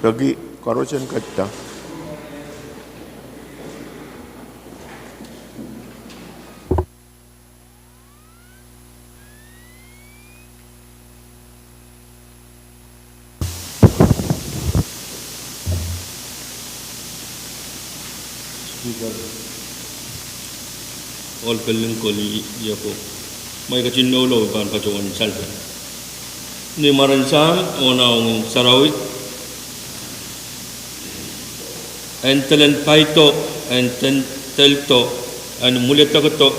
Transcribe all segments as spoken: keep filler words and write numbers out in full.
Peki koaros en ketido. Ohl pil ling kol ieko. Mwein ketin momour pahn patohwan salpen. Ni mwaren Sahm oh Nahnken Sarawi, en delen paido, en dendelido, en mwuledekido,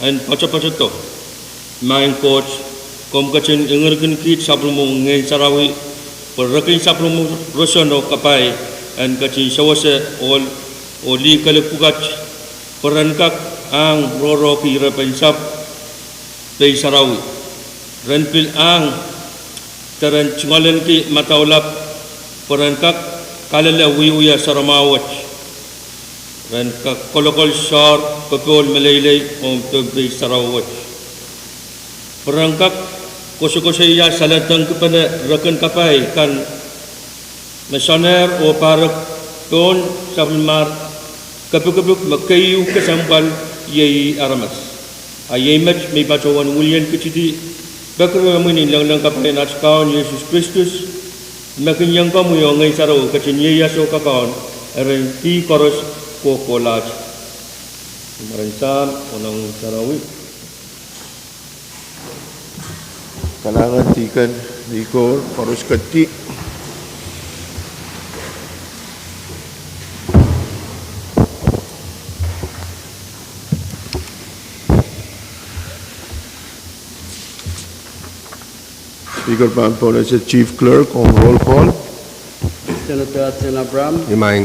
en poatopoatodo. Maing Koht, komw ketin inginkihong kiht sapwellimomw Ngehn Sarawi, pwe rekin sapwellimomw roson oh kapai en ketin sewese ohl oh lih kelehpw pwukat, pwe ren kak ahng rohrohki irepen sahpw pei sarawi. Ren pil ahng de ren tungoalenki madaulap, pwe ren kak kalelehda wiewia sohromwahu wet. Ren kak kolokol soahr popohl meleilei ong Pohnpei sarawi wet. Pwe ren kak kosokosoia saledengkipene rekin kapai kan me soanehdi oh pahrek pohn sapwellimahr kepikipik me keieu kesempwal iei ih aramas. A iei met me I patohwan wilian kitidi peki rehmwi ni lengileng kapai en at Kaun Sises Kristus, me kin iang komwi oh Ngehn Sarawi ketin ieias oh kakaun, ren dih koaros kohkohlahte. Ni mwaren Sahm oh Nahnken Sarawi. Kalahngan Dihken Nikor, koaros ketido. Speaker pahn pohnese Chief Clerk ong roll call. Senator Hudson Abraham. Imaing.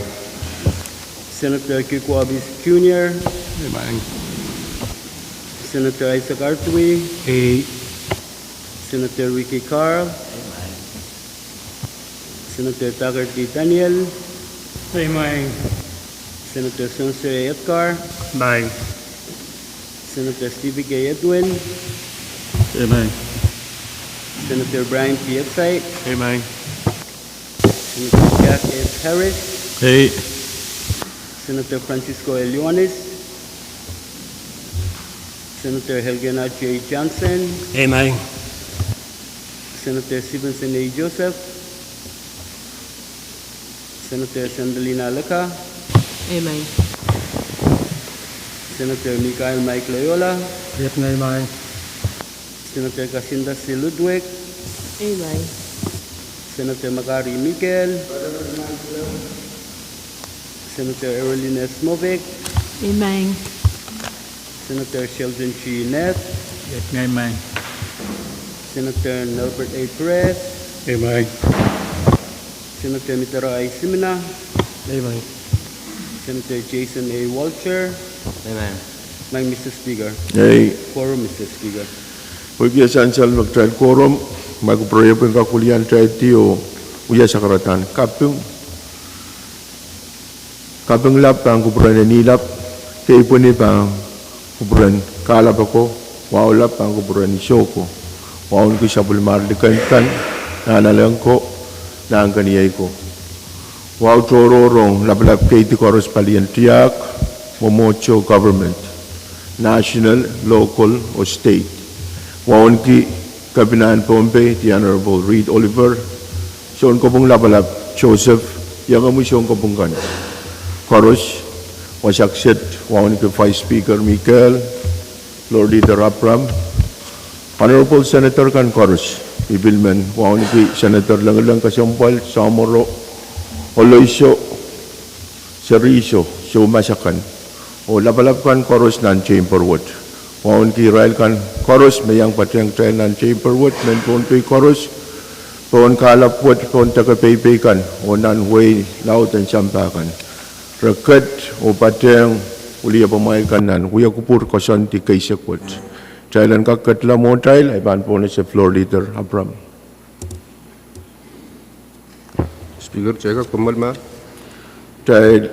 Senator Kiko Abis Junior. Imaing. Senator Isaac Artui. Ei. Senator Ricky Carl. Senator Tucker D. Daniel. Imaing. Senator Spencer A. Etgar. Imaing. Senator Stevie K. Edwin. Imaing. Senator Brian P. Eksaih. Imaing. Senator Jack S. Harris. Ei. Senator Francisco L. Ioanis. Senator Elkena J. Johnson. Imaing. Senator Stevenson A. Joseph. Senator Sandalina Leka. Imaing. Senator Michael Mike Loyola. Iet ngehi imaing. Senator Kasinda C. Ludwig. Imaing. Senator Makari Mikael. Senator Erolines Movic. Imaing. Senator Sheldon G. Neth. Iet ngehi imaing. Senator Norbert A. Perez. Imaing. Senator Mitero I. Simina. Imaing. Senator Jason A. Walter. Imaing. Imaing, Mister Speaker. Ei. Quorum, Mister Speaker. Pwehki sansal me kitail quorum, ma kupwure pwehn kak wiliandi oh wia sakaradahn kaping. Kaping lap pahn kupwuren Ehnilap, Keipweni pahn kupwuren Kahlap ako, Wahu lap pahn kupwuren Isohko. Wauneki sapwellimahr liken kan, Nahnalek ko, Nahnkeniei ko. Wahu tohrohr ong lapalap keidi koaros palien tiahk, mwomwohdiso government, national, local oh state. Wauneki Kepinahn Pohnpei, The Honorable Reed Oliver, Sounkopwung Lapalap Joseph, iangami sounkopwung kan koaros, wasa kiset wauneki Vice Speaker Mikael, Floor Leader Abraham, Honorable Senator kan koaros. I pil men wauneki Senator Lengileng Kesempwal, Samoro, Oloiso, Seriso, Soumas akan, oh lapalap kan koaros nan chamber wet. Wauneki irail kan koaros me iang patehng kitail nan chamber wet, mehn Pohnpei koaros, pohn kahlap wet, pohn deke peipei kan, oh nan wehi laud en sampah kan. Re ket oh patehng wiliepamwail kan nan wia kupwur koasoandi keisek wet. Kitail en kak ketla mwohtail, I pahn pohnese Floor Leader Abraham. Speaker, kitail kak kommoal ma? Kitail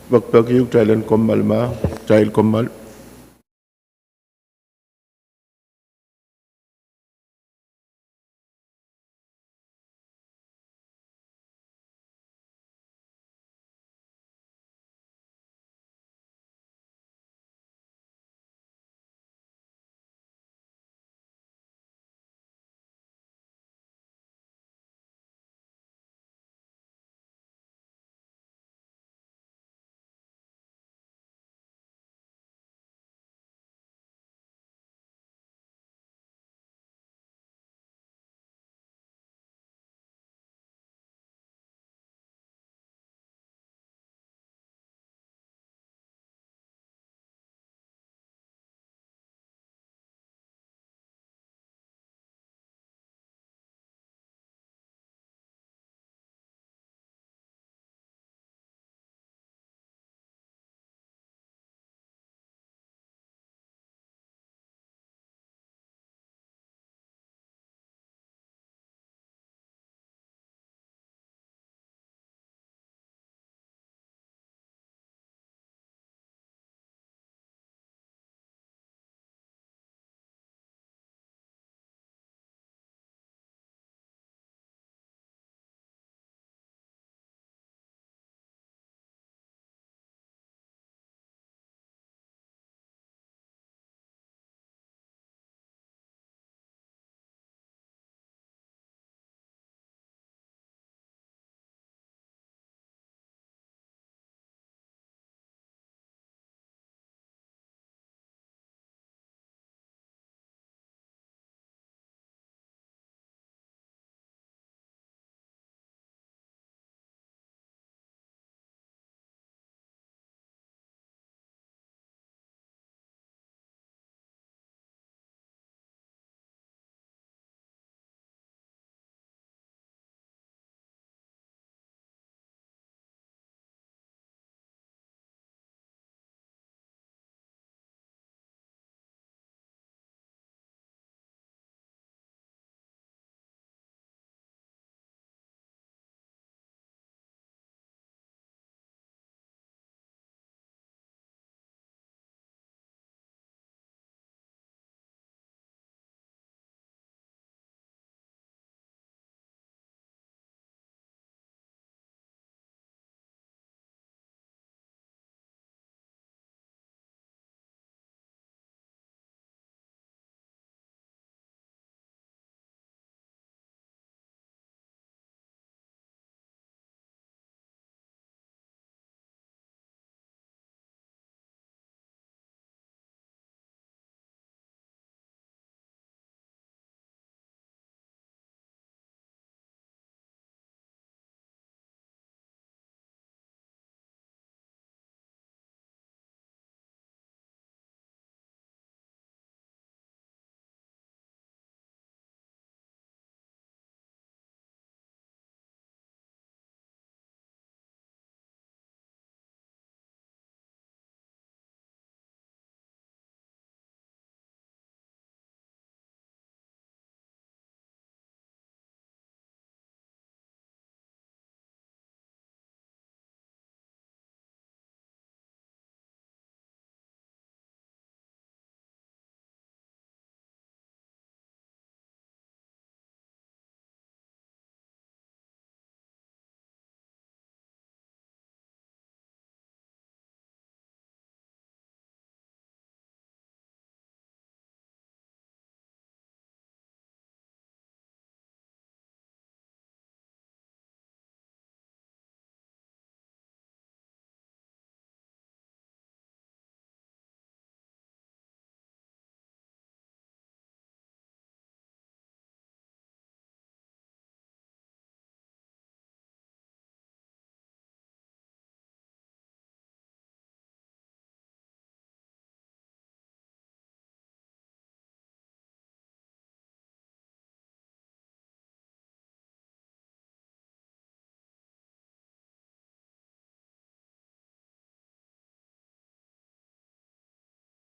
pekipeki, kitail en kommoal ma? Kitail kommoal.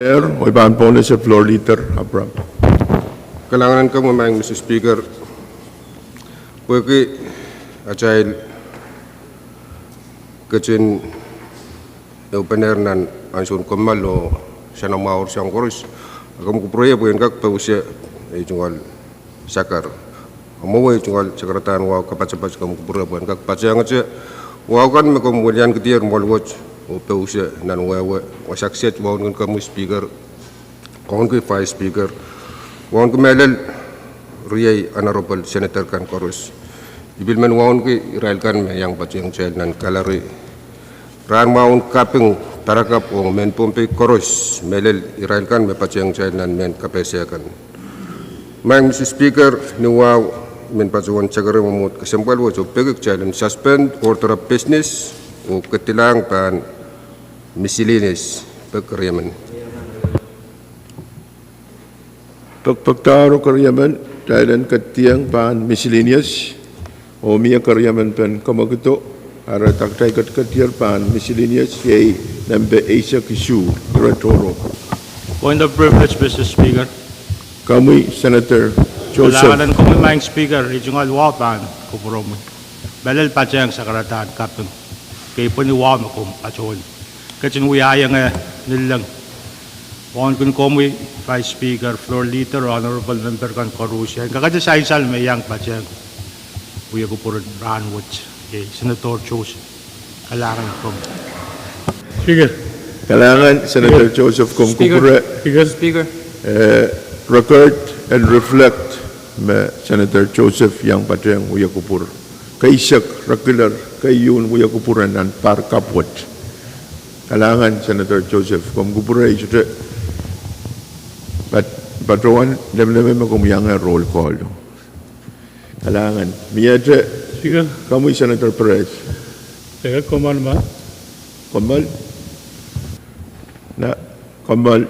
Er, oh I pahn pohnese Floor Leader Abraham. Kalahngan en komwi Madam Speaker. Pwehki atail ketin ehupene nan ansoun kommoal oh sanamour sang koaros, a komw kupwure pwe en kak pousehla ei tungoal sakar. A mwowe ei tungoal sakaradahn wahu kapatapat, komw kupwure pwe en kak patehngete wahu kan me komw weliankihdier mwoaluwet oh pousehla nan wehwe. Wasa kiset wauneki komwi Speaker, wauneki Vice Speaker, wauneki mehlel riei Honorable Senator kan koaros. I pil men wauneki irail kan me iang patehng kitail nan gallery. Rahn mwahu en kaping parakapw ong mehn Pohnpei koaros, mehlel irail kan me patehng kitail nan mehn kapehse kan. Madam Speaker, ni wahu I men patohwan sakari mwomwohd kesempwal wet oh peki kitail en suspend order of business oh kedilahng pahn miscellaneous. Pek keriemen. Pekpekdahr oh keriemen, kitail en ketieng pahn miscellaneous, oh mie keriemen pen komwekid, a re dahkot ketiket ier pahn miscellaneous, iei nempe eisek isuh, ire tohrohr. Point of privilege, Mister Speaker. Komwi Senator Joseph. Kalahngan en komwi Madam Speaker, ei tungoal wahu pahn kupwuromwi. Mehlel patehng sakaradahn kaping. Kei pwe ni wahu me komw patohwan ketin wiahiong eh nilleng. Wauneki komwi Vice Speaker, Floor Leader, Honorable Member kan koaros, en kakete sansal me iang patehng wia kupwuren rahn wet, iei Senator Joseph. Kalahngan en komwi. Speaker. Kalahngan Senator Joseph, komw kupwure. Speaker. Eh, record en reflect me Senator Joseph iang patehng wia kupwur. Keisek regular, keieun wia kupwur en nan pahr kapw wet. Kalahngan Senator Joseph, komw kupwure, I sohte pat-, patohwan lemeleme me komw iang roll call. Kalahngan. Miehte. Speaker. Komwi Senator Perez. Speaker, kommoal ma? Kommoal. Na, kommoal.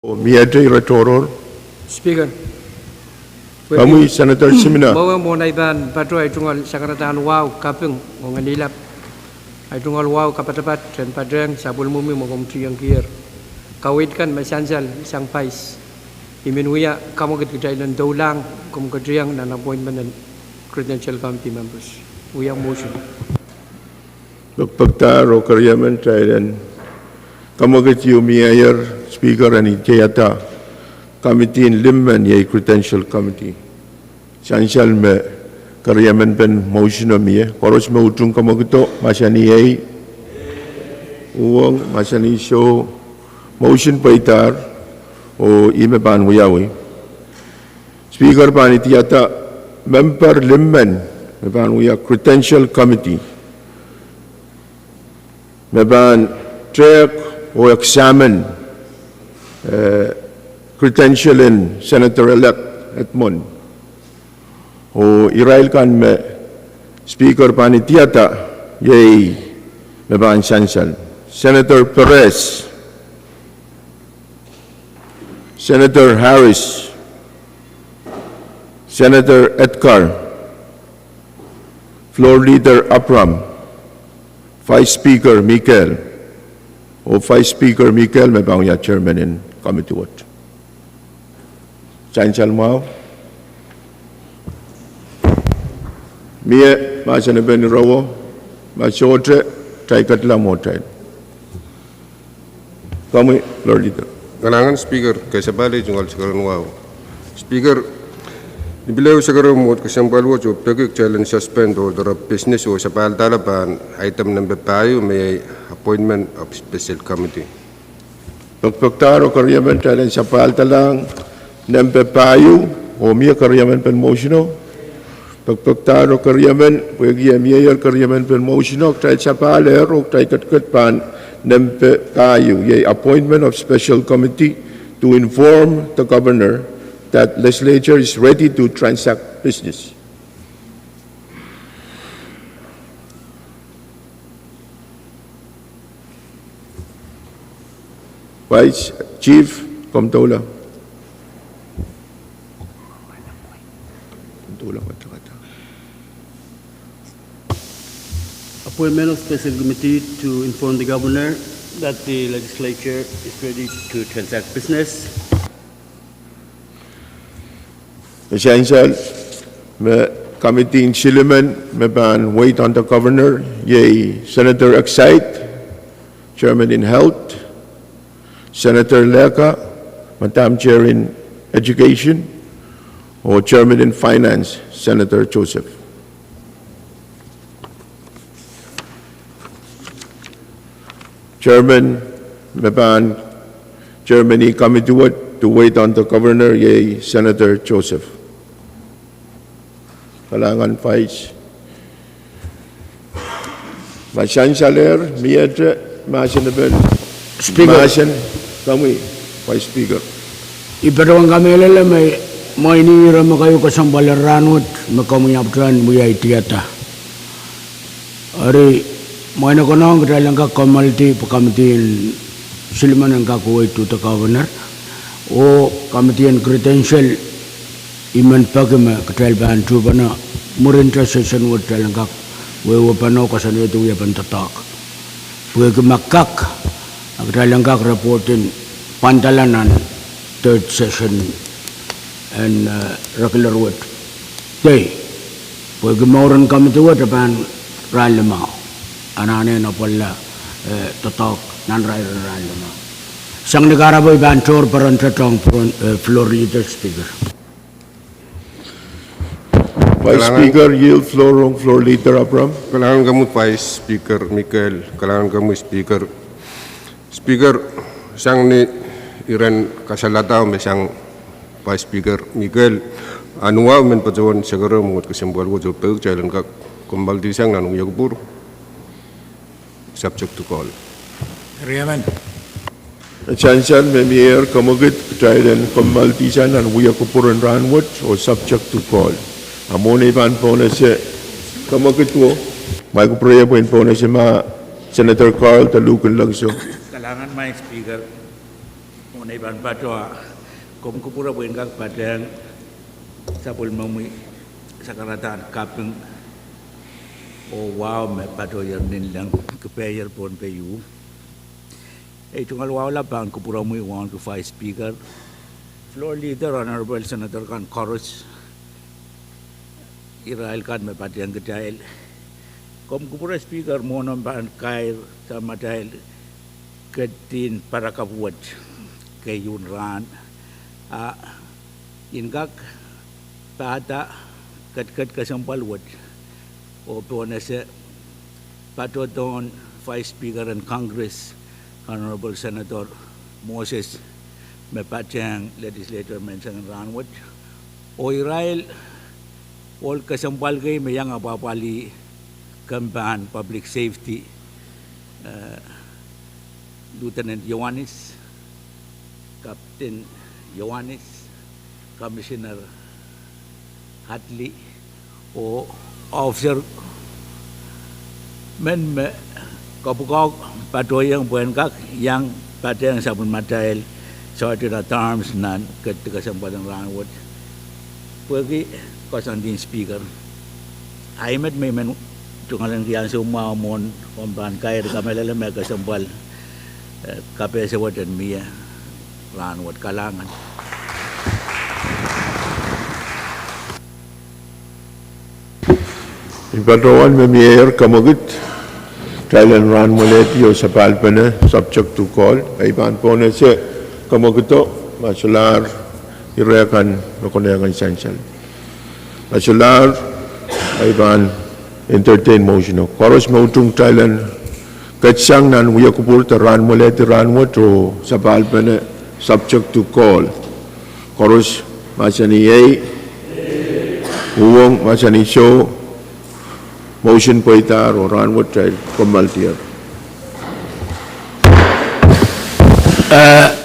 Oh miehte ire tohrohr. Speaker. Komwi Senator Simina. Mwowe mwohn ei pahn patoh ei tungoal sakaradahn wahu kaping oh ngenilap. Ei tungoal wahu kapatapat en patehng sapwellimomwi me komw tiengkier. Kaweid kan me sansal sang Vice. I men wia kamwekid kitail en doulahng komw ketieng nan appointment en Credential Committee members. Wia motion. Pekpekdahr oh keriemen, kitail en kamwekid ieu mieier, Speaker, en idihada committee en limmen, iei Credential Committee. Sansal me keriemen pen motion o mie, koaros me utung kamwekido, mahsanih ei, uhwong, mahsanih soh, motion pweidahr, oh ih me pahn wiawi. Speaker pahn idihada member limmen me pahn wia Credential Committee me pahn tehk oh examine, eh, credential en Senator-elect Edmund. Oh irail kan me Speaker pahn idiada, iei me pahn sansal: Senator Perez, Senator Harris, Senator Edgar, Floor Leader Abram, Vice Speaker Mikael, oh Vice Speaker Mikael me pahn wia Chairman en committee wet. Sansal mwahu. Mie, mahsen en peni rawo, ma sohte, kitail ketlahng mwo kitail. Komwi, Floor Leader. Kalahngan Speaker, kasapahl tungoal sakaradahn wahu. Speaker, ni pil ehu sakaradahn mwo kesempwal wet oh peki kitail en suspend oh doaropw business oh sapahldahr pahn item nempe pahieu me iei appointment of special committee. Pekpekdahr oh keriemen kitail en sapahldahr nempe pahieu, oh mie keriemen pen motion o. Pekpekdahr oh keriemen, pwehki e mieier keriemen pen motion o, kitail sapahl ehr oh kitail ketiket pahn nempe pahieu, iei appointment of special committee to inform the governor that legislature is ready to transact business. Vice Chief, komw doula. Appointment of special committee to inform the governor that the legislature is ready to transact business. E sansal me committee en silimen me pahn wait on the governor, iei Senator Excite, Chairman en Health, Senator Leka, Madam Chair en Education, oh Chairman en Finance, Senator Joseph. Chairman me pahn chairmani committee wet to wait on the governor, iei Senator Joseph. Kalahngan Vice. Ma sansal ehr, miehte mahsen en peni. Speaker. Mahsen, komwi, Vice Speaker. I patohwan kamehlele me mwein ire me keieu kesempwal en rahn wet me komwi ahpwtehn wia idiada. Eri, mwein e konehng kitail en kak kommoaldi pwe committee en silimen en kak wait to the governor, oh committee en credential, I men peki me kitail pahn tuhpene mwurin te session wet kitail en kak wehwehpene oh koasoanehdi wiepen doadoahk. Pwehki ma kak, a kitail en kak report en pwandala nan third session en, eh, regular wet. Dei, pwehki mouren committee wet e pahn rahn limau. Anahne en apwalala, eh, doadoahk nan irair en rahn limau. Sang ni kahrepe I pahn tohr peren tetohng peren, eh, Floor Leader, Speaker. Vice Speaker, yield floor rong Floor Leader Abram. Kalahngan komwi Vice Speaker Mikael, kalahngan komwi Speaker. Speaker, sang ni iren kasaladahr me sang Vice Speaker Mikael, a nwahu men patohwan sakaradahn mwo kesempwal wet oh peki kitail en kak kommoaldisang nan wia kupwur. Subject to call. Riemen. E sansal me mieier, komwekid kitail en kommoaldisang nan wia kupwur en rahn wet oh subject to call. A mwohn ei pahn pohnese, komwekid wo, ma I kupwure pwe I en pohnese ma Senator Carl de Luke en Lengso. Kalahngan Vice Speaker, mwohn ei pahn patohwan, komw kupwure pwe I en kak patehng sapwellimomwi sakaradahn kaping oh wahu me patohier nin leng kipeier Pohnpei ieu. Ei tungoal wahu lap pahn kupwuromwi wauneki Vice Speaker, Floor Leader, Honorable Senator kan koaros, irail kan me patehng kitail. Komw kupwure Speaker, mwohn omw pahn kair samatail ketin parakapw wet keieun rahn, a I en kak pahda ketiket kesempwal wet oh pohnese patohdohn Vice Speaker en Congress, Honorable Senator Moses, me patehng legislator menseng en rahn wet, oh irail ohl kesempwal kei me iang apwapwalih kempen public safety, eh, Lieutenant Iohannis, Captain Iohannis, Commissioner Hadley, oh officer men me kopwukoahk patohiong pwehn kak iang patehng sapwellimatail Sergeant at Arms nan kedi kesempwal en rahnwet. Pwehki koasoandi en Speaker, ahi met me I men tungoalenki ansou mwahu mwohn omw pahn kair kamehlele me kesempwal, eh, kapehse wet en mie rahnwet. Kalahngan. I patohwan me mieier kemwekid kitail en rahnwelehdi oh sapahlpene subject to call. I pahn pohnese kemwekido ma solahr ire kan me konehng en sansal. Ma solahr, I pahn entertain motion o. Koaros me utung kitail en ketisang nan wia kupwur de rahnwelehdi rahnwet oh sapahlpene subject to call. Koaros mahsanih ei, uhwong mahsanih soh, motion pweidahr oh rahnwet kitail kommoaldier. Eh,